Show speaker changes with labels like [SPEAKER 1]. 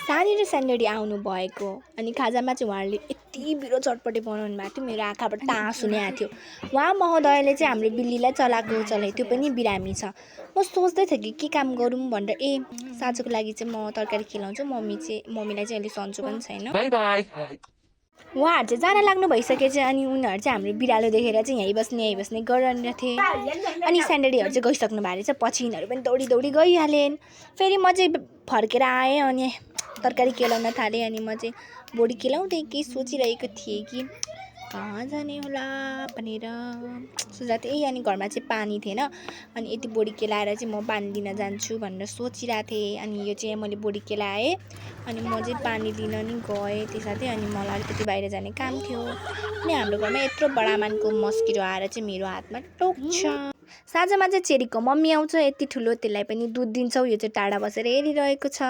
[SPEAKER 1] सानी र स्यान्डरी आउनु भएको अनि खाजामा चाहिँ उहाँहरूले यति बिरो चटपटे बनाउनु भएको थियो मेरो आँखाबाट आँसु नै आएको थियो। उहाँ महोदयले चाहिँ हाम्रो बिल्लीलाई चलाएको चलाइ त्यो पनि बिरामी छ। म सोच्दै थिएँ कि के काम गरौँ भनेर साँझको लागि चाहिँ म तरकारी खिलाउँछु मम्मीलाई चाहिँ अहिले सन्चो पनि छैन।
[SPEAKER 2] By by.
[SPEAKER 1] उहाँहरू चाहिँ जान लाग्नु भइसकेछ अनि उनीहरू चाहिँ हाम्रो बिरालो देखेर चाहिँ यहीँ बस्ने गरिरहने थिए। अनि स्यान्डरीहरू चाहिँ गइसक्नु भएको रहेछ पछि यिनीहरू पनि दौडी दौडी गइहालेन्। फेरि म चाहिँ फर्केर आएँ अनि तरकारी केलाउन थालेँ अनि म चाहिँ बोडी केलाउँदै केही सोचिरहेको थिएँ कि कहाँ जाने होला भनेर सोच्दा थिएँ। अनि घरमा चाहिँ पानी थिएन अनि यति बोडी केलाएर चाहिँ म पानी लिन जान्छु भनेर सोचिरहेको थिएँ। अनि यो चाहिँ मैले बोडी केलाएँ अनि म चाहिँ पानी लिन नि गएँ त्यही साथै। अनि मलाई अलिकति बाहिर जाने काम थियो अनि हाम्रो घरमा यत्रो बडामानको मस्किटो आएर चाहिँ मेरो हातमा टोक्छ। साँझमा चाहिँ चेरीको मम्मी आउँछ यति ठुलो त्यसलाई पनि दुध दिन्छौँ। यो चाहिँ टाढा बसेर हेरिरहेको छ।